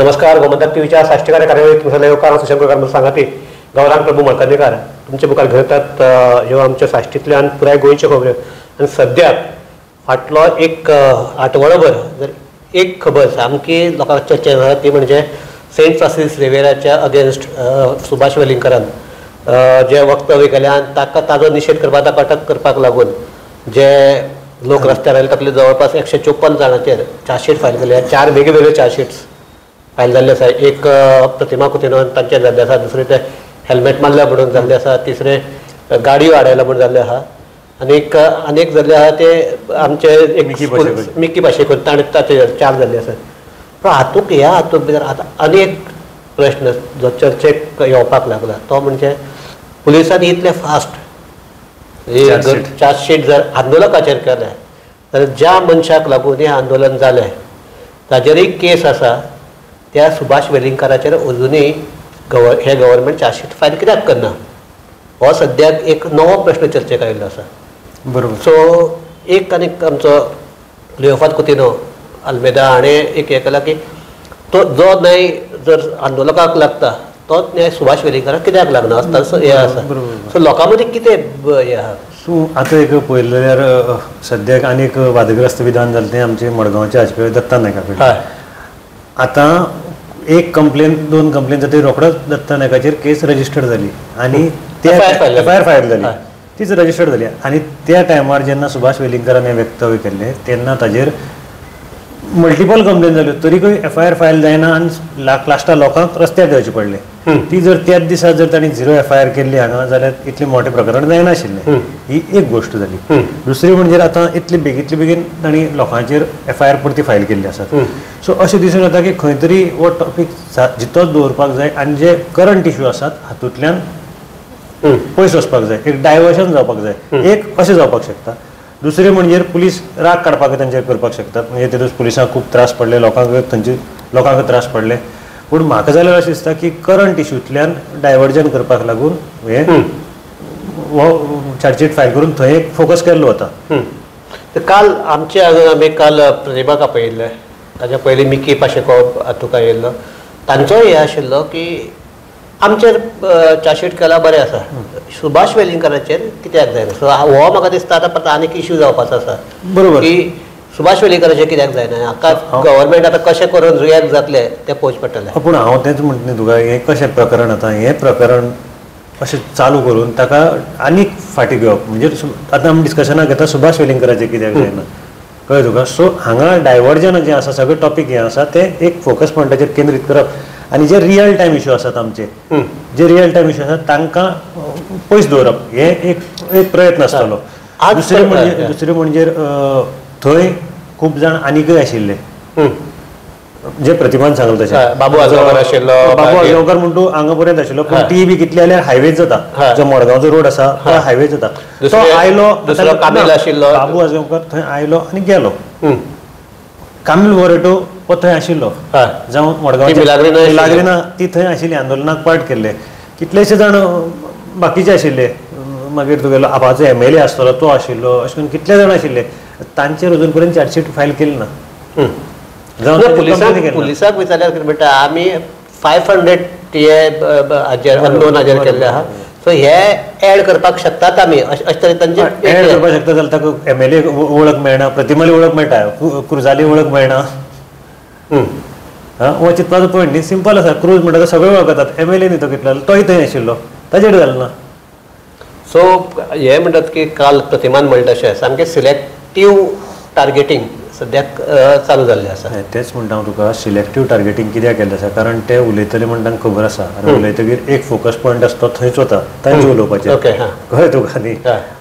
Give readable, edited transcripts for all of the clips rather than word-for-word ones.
नमस्कार, गोमंतक टीव्हीच्या साश्टीकार कार्यावळीत तुमचा येवकार. सुशंकर सांगाती गौरांग प्रभू मळकर्णेकार तुमचे मुखार घेतात ह्यो आमच्या साश्टींतल्यान पुराय गोंयच्यो खबऱ्यो. आनी सद्याक फाटलो एक आठवडोभर जर एक खबर सामकी लोकांक चर्चा जाता ती म्हणजे सेंट फ्रांसीस झेवियराच्या अगेन्स्ट सुभाष वेलिंगकरान जे वक्तव्य केलें आनी ताका ताजो निशेध करपाक ताका अटक करपाक लागून जे लोक रस्त्यार आयले तातूंतले जवळपास 154 जाणांचेर चार्जशीट फायल केल्या. 4 वेगळे चार्जशीट्स फायल जाल्ले आसा. एक प्रतिमा कुतिन्होन तांचेर जाल्ले आसा, दुसरें ते हेल्मेट मारल्या म्हणून जाल्ले आसा, तिसरें गाडयो आडायला म्हणून जाल्ले आसा, आनी एक जाल्ले आसा ते आमचे एक मिकी भाशेक ताणें ताचेर 4 जाल्ले आसा. पूण हातूंत ह्या हातूंत भितर आतां आनी एक प्रश्न जो चर्चेक येवपाक लागला तो म्हणजे पुलिसांनी इतले फास्ट चार्जशीट जर आंदोलकाचेर केलें जाल्यार ज्या मनशाक लागून हें आंदोलन जालें ताजेरय केस आसा, त्या सुभाष वेलिंगकाराचेर अजुनूय हे गव्हर्मेंट चार्जशीट फायल कित्याक करना हो सद्याक एक नवो प्रश्न चर्चेक आयिल्लो आसा. बरोबर. सो एक आनीक आमचो लियोफात कुतिन्हो आल्मेदा हाणें एक हें केलां की तो जो न्याय जर आंदोलकाक लागता तोच न्याय सुभाष वेलिंगकाराक कित्याक लागना आसता हें आसा. सो लोकां मदीं कितें हें आसा. सो आतां एक पळयलें जाल्यार सद्याक आनी एक वादग्रस्त विधान जालें तें आमचें मडगांवच्या हाजे कडेन दत्ता नायका कडेन. आतां एक कंप्लेन दोन कंप्लेन जातकीर रोखडोच दत्ता नायकाचेर केस रजिस्टर्ड जाली आनी ते एफआयआर फायल जाली, तीच रजिस्टर्ड जाली. आनी त्या टायमार जेन्ना सुभाष वेलिंगकारान हें वक्तव्य केल्लें तेन्ना ताजेर मल्टिपल कंप्लेन जाल्यो तरीकय एफआयआर फायल जायना आनी लास्टा लोकांक रस्त्यार देंवचें पडलें. ती जर त्याच दिसा जर तांणी झिरो एफआयआर केल्ली हांगा जाल्यार इतलें मोठें प्रकरण जायनाशिल्लें. ही एक गोश्ट जाली. दुसरी म्हणजे आतां इतले बेगींतले बेगीन तांणी लोकांचेर एफआयआर परती फायल केल्ली आसात. सो अशें दिसून येता की खंय तरी हो टॉपीक जितोच दवरपाक जाय आनी जे करंट इश्यू आसात हातूंतल्यान पयस वचपाक जाय, एक डायवर्शन जावपाक जाय, एक अशें जावपाक शकता. दुसरें म्हणजे पुलीस राग काडपाक तांचेर करपाक शकतात, म्हणजे ते दीस पुलिसांक खूब त्रास पडले, लोकांक थंयचे लोकांक त्रास पडले. पूण म्हाका जाल्यार अशें दिसता की करंट इश्यूंतल्यान डायवर्जन करपाक लागून हें हो चार्जशीट फायल करून थंय एक फोकस केल्लो वता. काल आमचे हांगा आमी काल प्रतिभाक आपयिल्लें, ताच्या पयलीं मिकी पाशेको हातूंत आयिल्लो, तांचोय हें आशिल्लो की आमचेर चार्जशीट केला बरें आसा, सुभाष वेलिंगकाराचेर कित्याक जायना. सो हो म्हाका दिसता आतां परत आनीक इश्यू जावपाचो आसा. बरोबर. की सुभाष वेलिंगकाराचेर कित्याक जायना, हाका गव्हर्मेंट आतां कशें करून रिएक्ट जातलें तें पळोवचें पडटलें. पूण हांव तेंच म्हणटा न्ही तुका, हें कशें प्रकरण आतां हें प्रकरण अशें चालू करून ताका आनीक फाटीं घेवप म्हणजे आतां आमी डिस्कशनाक घेता सुभाष वेलिंगकाराचेर कित्याक जायना, कळ्ळें तुका. सो हांगा डायवर्जन जें आसा सगळें टॉपीक हें आसा तें एक फोकस पॉयंटाचेर केंद्रीत करप आनी जे रियल टायम इश्यू आसात आमचे, जे रियल टायम इश्यू आसात तांकां पयस दवरप हे एक एक प्रयत्न आसतलो. दुसरें म्हणजे थंय खूब जाण आनीकय आशिल्ले जे प्रतिमान सांगलें तशें बाबू आजगांवकर आशिल्लो, बाबू आजगांवकर म्हण तूं हांगा पर्यंत आशिल्लो, पूण ती बी कितली जाल्यार हायवेच जाता, जो मडगांवचो रोड आसा तो हायवे जाता. तो आयलो, दुसरो कामील आशिल्लो, बाबू आजगांवकर थंय आयलो आनी गेलो. कामील वोरेटो हो थंय आशिल्लो, जावं मडगांव मिलाग्रिना ती थंय आशिल्ली, आंदोलनाक पार्ट केल्ले. कितलेशे जाण बाकीचे आशिल्ले, मागीर तुगेलो आपाचो एमएलए आसतलो तो आशिल्लो, अशें करून कितले जाण आशिल्ले तांचेर अजून पर्यंत चार्जशीट फायल केली ना. पुलिसाक विचारल्यार कितें म्हणटा, आमी 500 हे हाजेर अननोन हाजेर केल्ले आहा, सो हे एड करपाक शकतात आमी, अशें तरेन तांचे एड करपाक शकता जाल्यार ताका एमएलए वळख मेळना, प्रतिमाली वळख मेळटा, क्रुजाली वळख मेळना. हो चिंतपाचो पॉयंट न्ही, सिंपल आसा. क्रूज म्हणटा सगळे वळखतात, एमएलए न्ही तो कितलो तोय थंय आशिल्लो, ताजेर जालें ना. सो हे म्हणटात की काल प्रतिमान म्हणटा तशें सामकें सिलेक्टीव टार्गेटींग सद्याक चालू जाल्लें आसा. तेंच म्हणटा हांव तुका, सिलेक्टीव टार्गेटींग कित्याक केल्लें आसा, कारण ते उलयतले म्हण तांकां खबर आसा आनी उलयतकीर एक फोकस पॉयंट आसा तो थंयच वता तांचे उलोवपाचें. कळ्ळें तुका न्ही.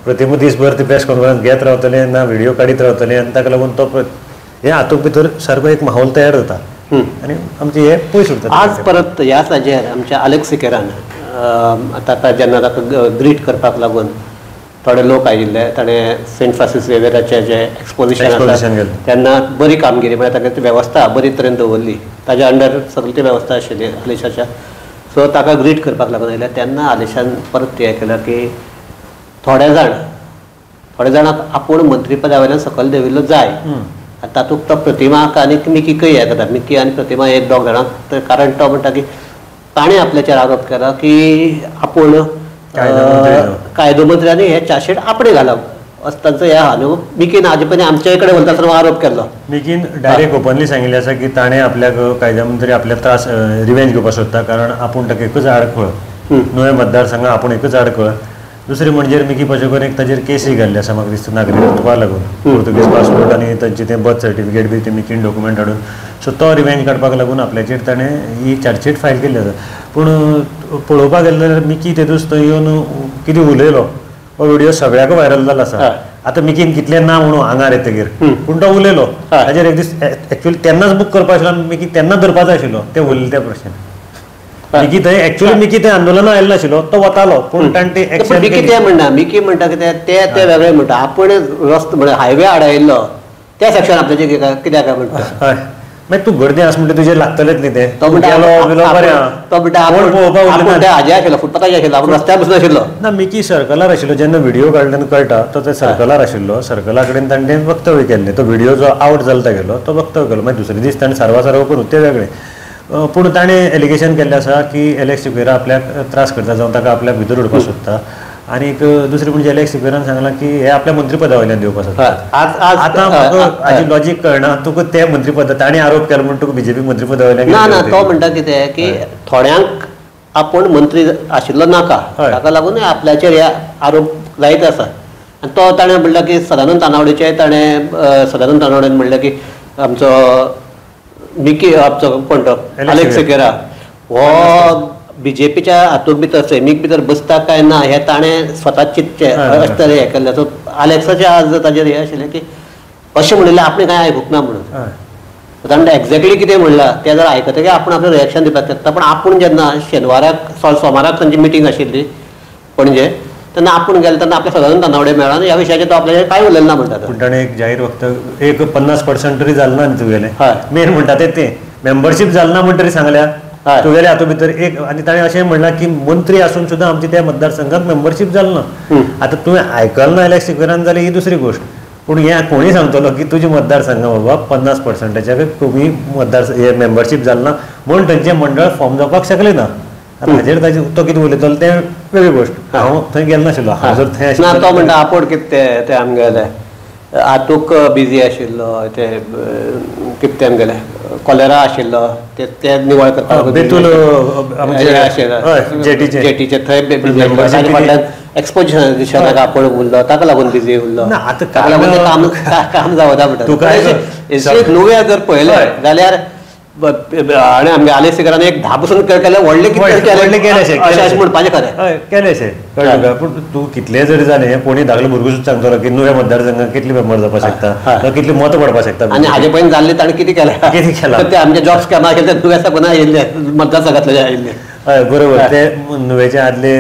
प्रतिमा दीसभर ते प्रेस कॉन्फरन्स घेत रावतले ना व्हिडियो काडीत रावतले आनी ताका लागून तो हे हातूंत भितर सारको एक माहोल तयार जाता आनी आमचें हें पयस उरता. आज परत ह्याच हाजेर आमच्या आलेक्स सिकेरान ताका जेन्ना ताका ग्रीट करपाक लागून थोडे लोक आयिल्ले, ताणें सेंट फ्रांसीस झेवियराचें जें एक्सपोजिशन आसा तेन्ना बरी कामगिरी म्हळ्यार ताका ती वेवस्था बरी तरेन दवरली, ताज्या अंडर सगळी ती वेवस्था आशिल्ली आलिशाच्या. सो ताका ग्रीट करपाक लागून आयले तेन्ना आलिशान परत हें केलें की थोडे जाणांक आपूण मंत्रीपदा वयल्यान सकयल देंविल्लो जाय आनी तातूंत तो प्रतिमाक आनी मिकीकय हें करता, मिकी आनी प्रतिमा एक दोग जाणांक, कारण तो म्हणटा की ताणें आपल्याचेर आरोप केला की आपूण कायदो मंत्री आनी हे चार्जशीट आपणें घालप असो तांचो हें आहा न्हू. मिकीन हाजे पयलीं आमचे कडेन उलयता आसतना आरोप केल्लो, मिकीन डायरेक्ट ओपनली सांगिल्लें आसा की ताणें आपल्याक कायद्या मंत्री आपल्याक त्रास रिवेंज घेवपाक सोदता, कारण आपूण ताका एकूच आडखळ नुवें मतदारसंघात आपूण एकूच आडखळ. दुसरें म्हणजे मिकी पाचेकोन एक ताजेर केसूय घाल्ली आसा म्हाका दिसता नागरिकत्वा लागून, पुर्तुगीज पासपोर्ट आनी तांचे तें बर्थ सर्टिफिकेट बी ते मिकीन डॉक्युमेंट हाडून, सो तो रिवेंज काडपाक लागून आपल्याचेर ताणें ही चार्जशीट फायल केल्ली आसा. पूण पळोवपाक गेलें जाल्यार मिकी तेदूस थंय येवन कितें उलयलो हो व्हिडियो सगळ्याक व्हायरल जालो आसा. आतां मिकीन कितलें ना म्हणून आंगार येतकीर, पूण तो उलयलो ताजेर एक दीस एक्चुअली तेन्नाच बूक करपा आशिल्लो आनी मिकी तेन्नाच धरपाचो आशिल्लो ते उलयले त्या प्रश्न. मिकी थंय एक्चुअली मिकी थंय आंदोलना आयलो नाशिल्लो, तो वतालो, पूण ताणें ते एक्शन मिकी ते म्हणना, मिकी म्हणटा कितें ते ते वेगळें म्हणटा, आपूण रस्तो म्हळ्यार हायवे आडायल्लो त्या सेक्शन आपल्याचे कित्याक काय म्हणटा. हय, मागीर तूं गर्दी आसा म्हणटा तुजेर लागतलेच न्ही तें, तो म्हणटा तो म्हणटा आपूण हाजे आशिल्लो फुटपाथाचेर आशिल्लो, आपूण रस्त्यार बसून आशिल्लो ना. मिकी सर्कलार आशिल्लो जेन्ना व्हिडियो काडलो तेन्ना कळटा तो थंय सर्कलार आशिल्लो, सर्कला कडेन ताणें तें वक्तव्य केल्लें, तो व्हिडियो जो आवट जालो तागेलो तो वक्तव्य केलो. मागीर दुसरे दीस ताणें सारवा सारव करूं तें वेगळें, पूण ताणें एलिगेशन केल्लें आसा की एलेक्स सिक्वेरा आपल्याक त्रास करता, जावं ताका आपल्याक भितर उडोवपाक सोदता. आनी दुसरें म्हणजे एलेक्स सिक्वेरान सांगलां की हे आपल्या मंत्रीपदा वयल्यान दिवपाक सोदता. आतां म्हाका हाजी लॉजीक कळना, तुका ते मंत्रीपद ताणें आरोप केलो म्हूण तुका बीजेपी मंत्रीपदा वयल्यान ना ना, तो म्हणटा कितें की थोड्यांक आपूण मंत्री आशिल्लो नाका, ताका लागून आपल्याचेर हे आरोप लायत आसा. आनी तो ताणें म्हणलें की सदानंद तानावडेचे ताणें सदानंद तानावडेन म्हणलें की आमचो मिकी आमचो कोण तो एलेक्स सिक्वेरा हो बीजेपीच्या हातूंत भितर सैमीक भितर बसता काय ना हें ताणें स्वता चिंतचें अशें तरेन हें केल्लें. सो आलेक्साचें आज ताजेर हें आशिल्लें की अशें म्हणिल्लें आपणें कांय आयकूंक ना म्हणून, ताणें एक्झॅक्टली कितें म्हणलां तें जर आयकतकीर आपूण आपलें रिएक्शन दिवपाक शकता. पूण आपूण जेन्ना शेनवाराक सोमाराक तांची मिटींग आशिल्ली पणजे, तेन्ना आपूण गेले तेन्ना आपल्या सदानंद तानावडे मेळ्ळा आनी ह्या विशयाचेर तो आपल्याचेर कांय उलयलें ना म्हणटा. पूण ताणें एक जाहीर वक्तव्य एक 50% तरी जालें ना न्ही तुगेलें, मेन म्हणटा तें मेंबरशीप जालें ना म्हण तरी सांगल्या तुगेले हातूंत भितर एक. आनी ताणें अशें म्हणलां की मंत्री आसून सुद्दां आमचे त्या मतदारसंघात मेंबरशीप जालें ना. आतां तुवें आयकलें ना एलेक्स सिक्वेरान जाल्यार ही दुसरी गोश्ट, पूण हें कोणूय सांगतलो की तुज्या मतदारसंघा बाबा 50%च्या कमी मतदार हे मेंबरशीप जालें ना म्हूण तांचें मंडळ फॉर्म जावपाक शकलें ना. आतां हाजेर ताजेर तो कितें उलयतलो तें वेगळी गोश्ट, हांव थंय गेलो नाशिल्लो, हांव जर थंय ना तो म्हणटा आपूण कितें तें आमगेलें हातूंक बिजी आशिल्लो, ते कितें आमगेलें कॉलेरा आशिल्लो ते निवळ करपाक बेतूल जेटीचे थंय बिजी आशिल्लो, फाटल्यान एक्सपोजिशनाक आपूण उरलो ताका लागून बिजी उरलो, ताका लागून काम काम जावना म्हणटा. नुवें जर पळयलें जाल्यार आनी आमगे आलेक्स सिक्वेरान एक 10 पसून केलें व्हडलें कितें केलें अशें म्हणपाचें खरें हय केलें अशें कळ्ळें तुका. पूण तूं कितलें जरी जालें हें कोणी धाकलो भुरगो सुद्दां सांगतलो की नुवें मतदारसंघात कितले मेंबर जावपाक शकता, कितली मतां पडपाक शकता, आनी हाजे पयलीं जाल्लें ताणें कितें केलें कितें केलां ते आमचे जॉब स्कॅमा केले नुवें साकून आयिल्ले मतदारसंघांतले आयिल्ले. हय बरोबर, ते नुवेचे आदले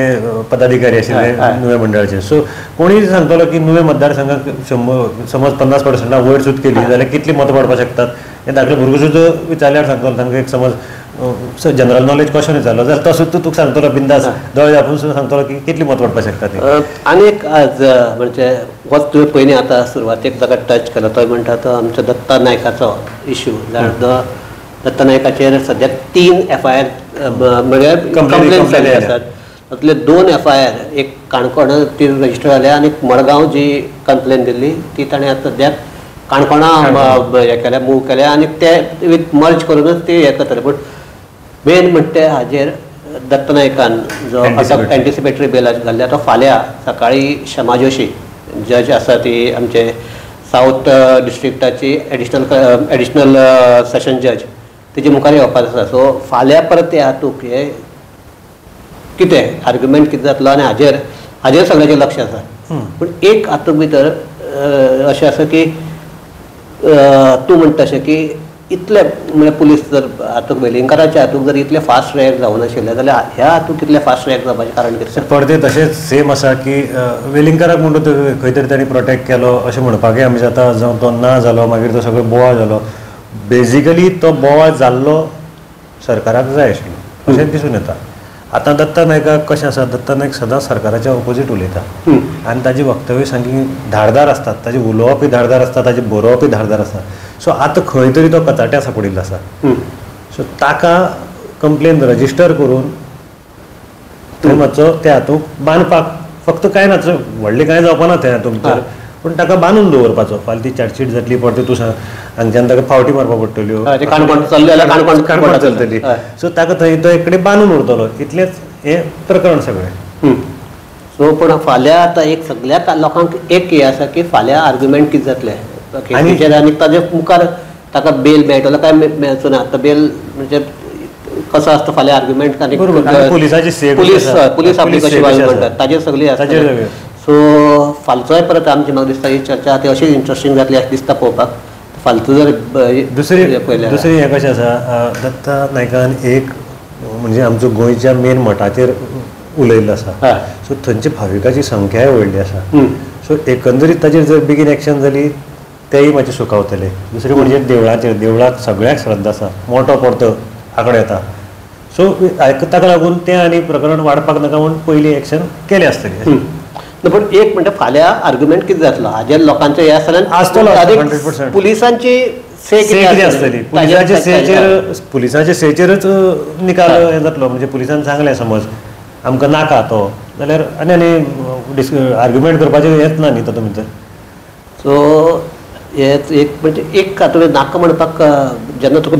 पदाधिकारी आशिल्ले नुवें मंडळाचे. सो कोणीय सांगतलो की नुवें मतदारसंघात 100 समज 50% वयर सुद्दां केली जाल्यार कितली मतां पडपाक शकतात हें धाकलो भुरगो सुद्दां विचारल्यार सांगतलो. तांकां एक समज जनरल नॉलेज क्वेश्चन विचारलो जाल्यार तो सुद्दां तुका सांगतलो बिंदास दोळे आपूण सुद्दां सांगतलो की कितली मतां पडपाक शकता ती. आनी एक आज म्हणजे होच तुवें पयलीं आतां सुरवातेक ताका टच केलो तो म्हणटा तो आमचो दत्ता नायकाचो इशू. दत्ता नायकाचेर सद्याक 3 FIR म्हळ्यार कंप्लेन जाल्ले आसात, तातूंतले 2 FIR एक काणकोणा ती रजिस्टर जाल्या आनी मडगांव जी कंप्लेन दिल्ली ती ताणें आतां सद्याक काणकोणा हें केल्या मूव केल्या आनी ते विथ मर्ज करूनच ती हें करतले. पूण मेन म्हणटा ते हाजेर दत्ता नायकान जो एंटिसिपेटरी बेल घाल्ल्या तो फाल्यां सकाळीं क्षमा जोशी जज आसा ती आमचे सावथ डिस्ट्रिक्टाची एडिशनल सेशन जज तेजे मुखार येवपाक आसा. सो फाल्यां परत ते हातूंत हे कितें आर्ग्युमेंट कितें जातलो आनी हाजेर हाजेर सगळ्यांचें लक्ष आसा. पूण एक हातूंत भितर अशें आसा की तूं म्हणटा अशें की इतले म्हळ्यार पुलीस जर हातूंत वेलिंगकाराच्या हातूंत जर इतले फास्ट रिएक्ट जावनाशिल्ले जाल्यार ह्या हातूंत कितले फास्ट रिएक्ट जावपाचें कारण कितें? परते तशेंच सेम आसा की वेलिंगकाराक म्हणटा खंय तरी तांणी प्रोटेक्ट केलो अशें म्हणपाकय आमी जाता, जावं तो ना जालो मागीर तो सगळो बोवाळ जालो. बेजिकली तो बोवाळ जाल्लो सरकाराक जाय आशिल्लो अशें दिसून येता. आतां दत्ता नायकाक कशें आसा, दत्ता नायक सदांच सरकाराच्या ऑपोजीट उलयता आनी ताजी वक्तव्य सामकी धारदार आसतात, ताजें उलोवपूय धारदार आसता, ताजें बरोवपूय धारदार आसता. सो आतां खंय तरी तो कचाट्या सापडिल्लो आसा. सो ताका कंप्लेन रजिस्टर करून थंय मातसो त्या हातूंत बांदपाक फक्त कांय ना, व्हडलें कांय जावपा ना त्या हातूंत भितर, पूण ताका बांदून दवरपाचो. फाल्यां ती चार्जशीट जातली परते तूं सांग हांगच्यान ताका फावटी मारपाक पडटल्यो, काणकोण चलतली. सो ताका थंय तो एक कडेन बांदून उरतलो, इतलेंच हें प्रकरण सगळें. सो पूण फाल्यां आतां एक सगळ्या लोकांक एक हें आसा की फाल्यां आर्ग्युमेंट कितें जातलें केसीचेर आनी ताजे मुखार ताका बेल मेळटलो काय मेळचो ना. आतां बेल म्हणजे कसो आसता फाल्यां आर्ग्युमेंट आनी पुलिसाची से पुलीस आपली कशी म्हणटात ताजेर सगळी आसता. सो फालचोय परत आमची म्हाका दिसता ही चर्चा ती अशीच इंट्रस्टींग जातली अशें दिसता पळोवपाक. फालतू जर दुसरी दुसरी हें कशें आसा, दत्ता नायकान एक म्हणजे आमचो गोंयच्या मेन मठाचेर उलयल्लो आसा. सो थंयची भाविकाची संख्याय व्हडली आसा. सो एकंदरीत ताचेर जर बेगीन एक्शन जाली तेय मातशें सुखावतले. दुसरें म्हणजे देवळाचेर, देवळाक सगळ्याक श्रद्धा आसा, मोटो परतो आंकडो येता. सो ताका लागून तें आनी प्रकरण वाडपाक नाका म्हूण पयलीं एक्शन केलें आसतलें. पूण एक म्हणटा फाल्यां आर्ग्युमेंट कितें जातलो हाजेर लोकांचें हें आसतलें, पुलिसांची से कितें आसतली, पुलिसाचे पुलिसाचे सेचेरच निकाल हें जातलो. म्हणजे पुलिसान सांगलें समज आमकां नाका तो जाल्यार आनी आनी आर्ग्युमेंट करपाचें हेंच ना न्ही तातूंत भितर. सो हें एक म्हणजे एक तुवें नाका म्हणपाक जेन्ना तुका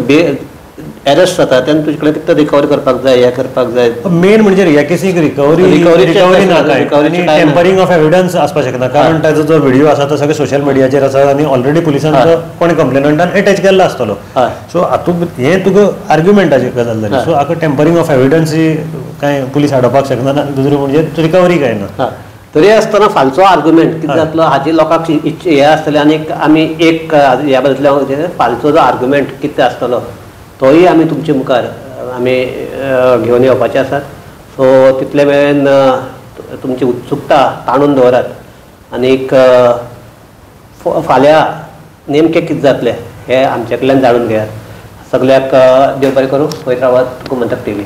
एरेस्ट जाता तेन्ना तुजे कडेन कितें रिकवर करपाक जाय, हें करपाक जाय. मेन म्हणजे ह्या केसीक रिकवरी रिकवरी ना, आनी टेम्परींग ऑफ एविडन्स आसपाक शकना, कारण ताजो जो व्हिडियो आसा तो सगळे सोशल मिडियाचेर आसा आनी ऑलरेडी पुलिसान कोणी कंप्लेनंटान एटॅच केल्लो आसतलो. सो हातूंत हें तुका आर्ग्युमेंटाची गजाल जाली. सो हाका टेम्परींग ऑफ एविडन्स कांय पुलीस हाडोवपाक शकना, दुसरें म्हणजे रिकवरी कांय ना. तरी आसतना फालचो आर्ग्युमेंट कितें जातलो हाजी लोकांक हें आसतलें. आनी आमी एक ह्या बदल्या फालचो जो आर्ग्युमेंट कितें आसतलो तोय आमी तुमचे मुखार आमी घेवन येवपाचे आसात. सो तितले मेरेन तुमची उत्सुकता ताणून दवरात आनीक फाल्यां नेमकें कितें जातलें हें आमचे कडल्यान जाणून घेयात. सगळ्याक देव बरें करूं. पळयत रावात गोमंतक टीव्ही.